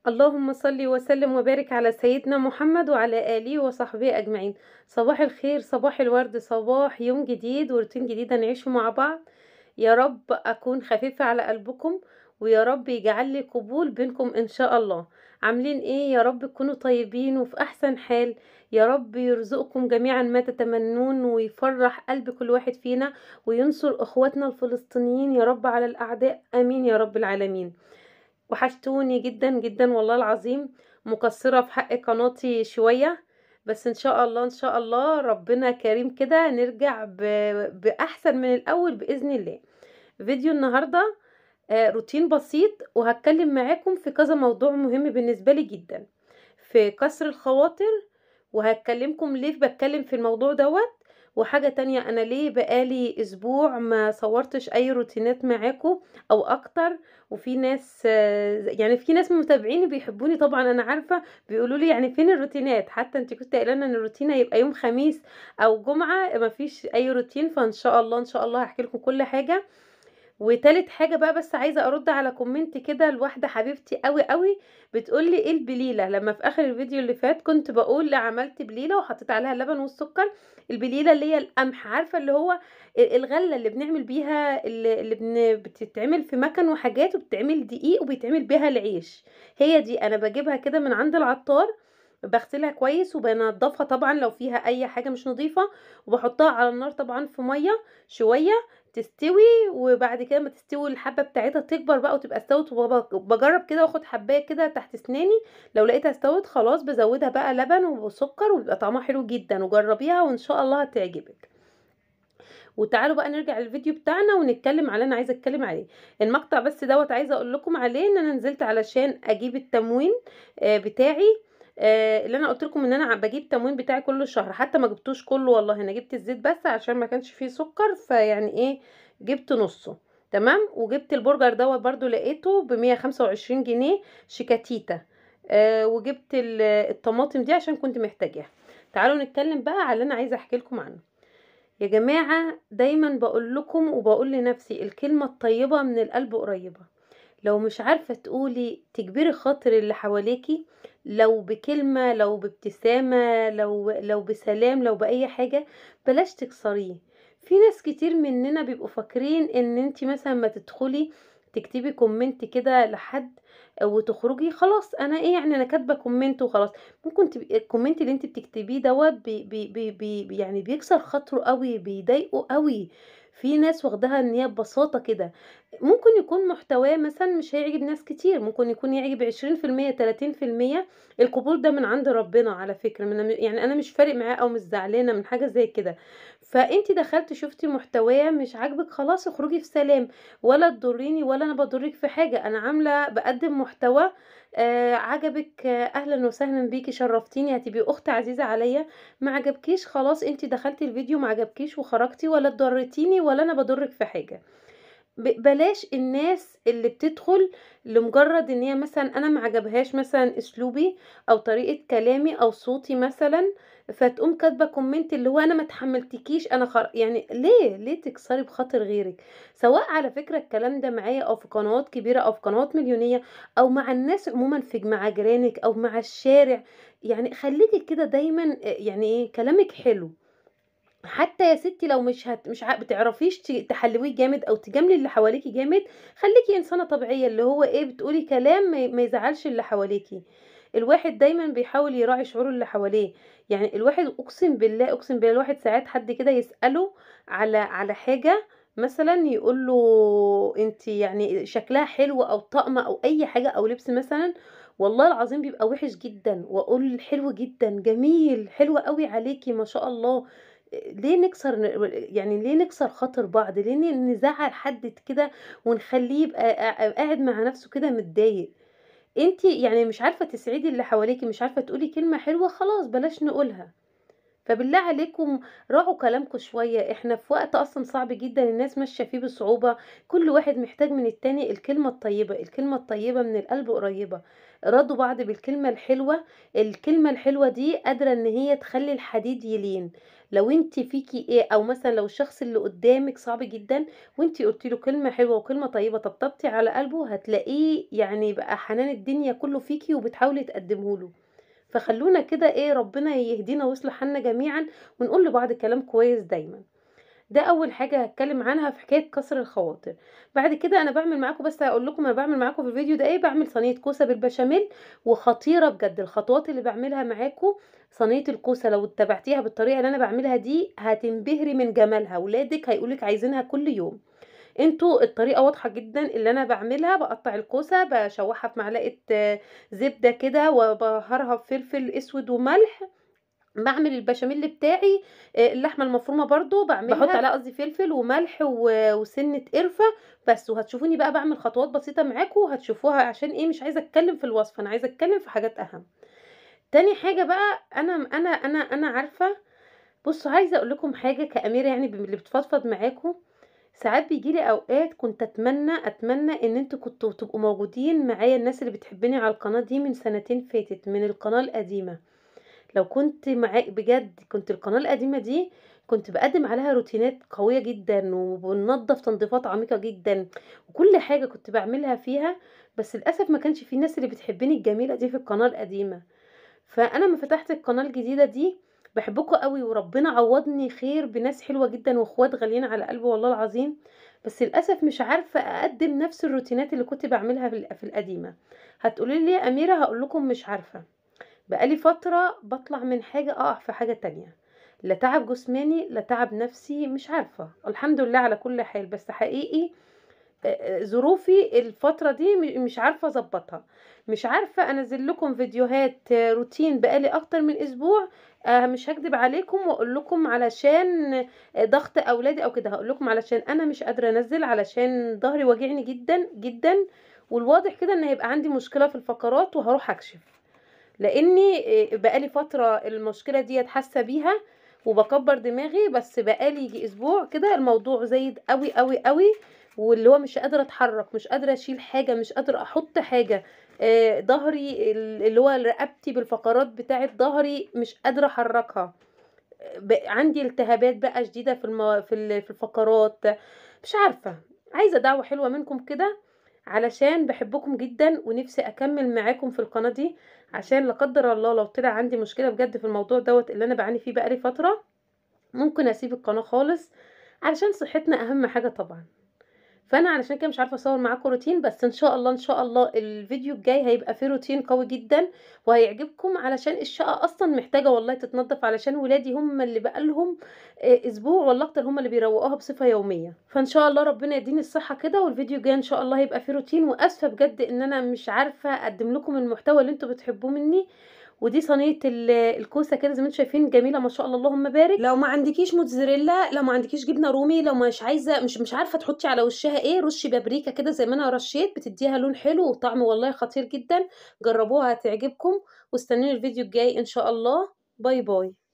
اللهم صل وسلم وبارك على سيدنا محمد وعلى آله وصحبه أجمعين. صباح الخير، صباح الورد، صباح يوم جديد وروتين جديد هنعيشه مع بعض. يا رب أكون خفيفة على قلبكم، ويا رب يجعل لي قبول بينكم إن شاء الله. عاملين إيه؟ يا رب تكونوا طيبين وفي أحسن حال. يا رب يرزقكم جميعا ما تتمنون، ويفرح قلب كل واحد فينا، وينصر إخواتنا الفلسطينيين يا رب على الأعداء، آمين يا رب العالمين. وحشتوني جدا جدا والله العظيم، مقصرة في حق قناتي شوية، بس ان شاء الله ان شاء الله ربنا كريم كده نرجع بأحسن من الأول بإذن الله. فيديو النهاردة روتين بسيط، وهتكلم معاكم في كذا موضوع مهم بالنسبة لي جدا في كسر الخواطر، وهتكلمكم ليه بتكلم في الموضوع دوت. وحاجة تانية، أنا ليه بقالي أسبوع ما صورتش أي روتينات معاكم أو أكتر، وفي ناس يعني في ناس متابعيني بيحبوني طبعا أنا عارفة، بيقولوا لي يعني فين الروتينات، حتى أنت كنت قايله لنا إن الروتين هيبقى يوم خميس أو جمعة، ما فيش أي روتين. فإن شاء الله إن شاء الله هحكي لكم كل حاجة. وتالت حاجة بقى، بس عايزة ارد على comment كده لواحدة حبيبتي قوي قوي، بتقول لي ايه البليلة. لما في اخر الفيديو اللي فات كنت بقول عملت بليلة وحطيت عليها اللبن والسكر، البليلة اللي هي القمح، عارفة اللي هو الغلة اللي بنعمل بيها، اللي بتتعمل في مكن وحاجات، وبتعمل دقيق وبيتعمل بيها العيش، هي دي انا بجيبها كده من عند العطار، بغسلها كويس وبنضفها طبعا لو فيها اي حاجة مش نظيفة، وبحطها على النار طبعا في مية شوية تستوي، وبعد كده ما تستوي الحبة بتاعتها تكبر بقى وتبقى استوت، وبجرب كده واخد حبايه كده تحت اسناني، لو لقيتها استوت خلاص بزودها بقى لبن وسكر، وبيبقى طعمها حلو جدا. وجربيها وان شاء الله هتعجبك. وتعالوا بقى نرجع للفيديو بتاعنا ونتكلم على اللي انا عايزه اتكلم عليه. المقطع بس دوت عايزه اقول لكم عليه ان انا نزلت علشان اجيب التموين بتاعي، اللي انا قلت لكم ان انا بجيب تموين بتاعي كل شهر، حتى ما جبتوش كله والله، انا جبت الزيت بس عشان ما كانش فيه سكر، فيعني ايه جبت نصه تمام. وجبت البرجر دوت برضو لقيته ب 125 جنيه شيكاتيتا، وجبت الطماطم دي عشان كنت محتاجاها. تعالوا نتكلم بقى على اللي انا عايزه احكي لكم عنه. يا جماعة دايما بقول لكم وبقول لنفسي، الكلمة الطيبة من القلب قريبه. لو مش عارفه تقولي تجبري خاطر اللي حواليكي، لو بكلمة، لو بابتسامة، لو بسلام، لو بأي حاجة، بلاش تكسريه. في ناس كتير مننا بيبقوا فاكرين ان انتي مثلا ما تدخلي تكتبي comment كده لحد وتخرجي خلاص، انا ايه يعني انا كاتبه comment وخلاص. ممكن تبقي ال comment اللي انت بتكتبيه دوت بي بي بي بي يعني بيكسر خاطره قوي، بيضايقه قوي. في ناس واخداها ان هي ببساطة كده، ممكن يكون محتواه مثلا مش هيعجب ناس كتير، ممكن يكون يعجب 20% 30%. القبول ده من عند ربنا على فكرة، من يعني انا مش فارق معاه او مش زعلانة من حاجة زي كده. فانت دخلت شفتي محتواه مش عاجبك، خلاص اخرجي في سلام، ولا تضريني ولا انا بضرك في حاجة. انا عامله بقدم محتوى عجبك، اهلا وسهلا بيكي، شرفتيني، هتبقي اخت عزيزه عليا. ما عجبكيش خلاص، انت دخلتي الفيديو ما عجبكيش وخرجتي، ولا ضرتيني ولا انا بضرك في حاجة. بلاش الناس اللي بتدخل لمجرد ان هي مثلا انا ما عجبهاش مثلا اسلوبي او طريقه كلامي او صوتي مثلا، فتقوم كاتبه comment اللي هو انا ما تحملتكيش، انا يعني ليه تكسري بخاطر غيرك؟ سواء على فكرة الكلام ده معايا او في قنوات كبيرة او في قنوات مليونيه او مع الناس عموما، في مع جيرانك او مع الشارع، يعني خليكي كده دايما يعني ايه كلامك حلو. حتى يا ستي لو مش بتعرفيش تحلويه جامد او تجاملي اللي حواليكي جامد، خليكي انسانه طبيعية اللي هو ايه بتقولي كلام ما يزعلش اللي حواليكي. الواحد دايما بيحاول يراعي شعور اللي حواليه. يعني الواحد اقسم بالله اقسم بالله الواحد ساعات حد كده يسأله على حاجة مثلا، يقول له انت يعني شكلها حلو او طقمه او اي حاجة او لبس مثلا، والله العظيم بيبقى وحش جدا، واقول حلو جدا، جميل، حلو قوي عليكي ما شاء الله. ليه نكسر يعني ليه نكسر خاطر بعض؟ ليه نزعل حد كده ونخليه يبقى قاعد مع نفسه كده متضايق؟ انتي يعني مش عارفه تسعدي اللي حواليكي، مش عارفه تقولي كلمة حلوة، خلاص بلاش نقولها. فبالله عليكم راعوا كلامكم شوية، احنا في وقت اصلا صعب جدا، الناس ماشية فيه بصعوبة، كل واحد محتاج من التاني الكلمة الطيبة، الكلمة الطيبة من القلب قريبه. ردوا بعض بالكلمة الحلوة، الكلمة الحلوة دي قادرة ان هي تخلي الحديد يلين. لو انت فيكي ايه، او مثلا لو الشخص اللي قدامك صعب جدا وانت قلتي له كلمة حلوة وكلمه طيبة طبطبتي على قلبه، هتلاقيه يعني بقى حنان الدنيا كله فيكي وبتحاولي تقدمه له. فخلونا كده ايه، ربنا يهدينا ويصلح حالنا جميعا، ونقول لبعض كلام كويس دايما. ده اول حاجة هتكلم عنها في حكاية كسر الخواطر. بعد كده انا بعمل معاكم، بس هقول لكم انا بعمل معاكم في الفيديو ده ايه. بعمل صينية كوسة بالبشاميل وخطيرة بجد. الخطوات اللي بعملها معاكم صينية الكوسه لو اتبعتيها بالطريقة اللي انا بعملها دي هتنبهري من جمالها، ولادك هيقولك عايزينها كل يوم. انتوا الطريقة واضحة جدا اللي انا بعملها، بقطع الكوسه بشوحها في معلقه زبدة كده وبهرها بفلفل اسود وملح، بعمل البشاميل بتاعي، اللحمة المفرومه برضو بعملها، بحط عليها قصدي فلفل وملح وسنة قرفه بس. وهتشوفوني بقى بعمل خطوات بسيطة معاكم وهتشوفوها، عشان ايه مش عايزه اتكلم في الوصفة، انا عايزه اتكلم في حاجات اهم. تاني حاجة بقى انا انا انا انا عارفه، بصوا عايزه اقول لكم حاجة كأميره يعني اللي بتفضفض معاكم. ساعات بيجيلي اوقات كنت اتمنى ان انتوا كنتوا تبقوا موجودين معايا، الناس اللي بتحبني على القناة دي من سنتين فاتت، من القناة القديمة. لو كنت معاك بجد، كنت القناة القديمة دي كنت بقدم عليها روتينات قوية جدا، وبننظف تنظيفات عميقة جدا، وكل حاجة كنت بعملها فيها، بس للأسف ما كانش في الناس اللي بتحبني الجميلة دي في القناة القديمة. فأنا ما فتحت القناة الجديدة دي بحبكم قوي، وربنا عوضني خير بناس حلوة جدا واخوات غاليين على قلبي والله العظيم، بس للأسف مش عارفة أقدم نفس الروتينات اللي كنت بعملها في القديمة. هتقولي لي يا أميرة؟ هقول لكم مش عارفة، بقالي فترة بطلع من حاجة اقع في حاجة تانية، لا تعب جسماني لا تعب نفسي، مش عارفة. الحمد لله على كل حال، بس حقيقي ظروفي الفترة دي مش عارفة اظبطها، مش عارفة انزل لكم فيديوهات روتين بقالي اكتر من اسبوع. مش هكدب عليكم واقول لكم علشان ضغط اولادي او كده، هقول لكم علشان انا مش قادرة انزل، علشان ظهري واجعني جدا جدا، والواضح كده ان هيبقى عندي مشكلة في الفقرات وهروح اكشف، لاني بقالي فترة المشكلة دي حاسه بيها وبكبر دماغي، بس بقالي يجي اسبوع كده الموضوع زايد قوي قوي قوي، واللي هو مش قادرة اتحرك، مش قادرة اشيل حاجة، مش قادرة احط حاجة، ظهري اللي هو رقبتي بالفقرات بتاعه ظهري مش قادرة احركها، عندي التهابات بقى شديدة في الفقرات، مش عارفه. عايزه دعوه حلوة منكم كده، علشان بحبكم جدا ونفسي اكمل معاكم في القناة دي، عشان لا قدر الله لو طلع عندي مشكلة بجد في الموضوع دوت اللي انا بعاني فيه بقالي فترة، ممكن اسيب القناة خالص، علشان صحتنا اهم حاجة طبعا. فانا علشان كده مش عارفه اصور معاكم روتين، بس ان شاء الله ان شاء الله الفيديو الجاي هيبقى فيه روتين قوي جدا وهيعجبكم، علشان الشقة اصلا محتاجه والله تتنظف، علشان ولادي هم اللي بقالهم اسبوع ولا اكتر هم اللي بيروقوها بصفة يومية. فان شاء الله ربنا يديني الصحة كده، والفيديو الجاي ان شاء الله هيبقى فيه روتين. واسفه بجد ان انا مش عارفه اقدم لكم المحتوى اللي انتوا بتحبوه مني. ودي صينية الكوسه كده زي ما انتم شايفين، جميلة ما شاء الله اللهم بارك. لو ما عندكيش موتزاريلا، لو ما عندكيش جبنه رومي، لو مش عايزه مش عارفه تحطي على وشها ايه، رشي بابريكا كده زي ما انا رشيت، بتديها لون حلو وطعم والله خطير جدا. جربوها هتعجبكم، واستنوني الفيديو الجاي ان شاء الله. bye bye.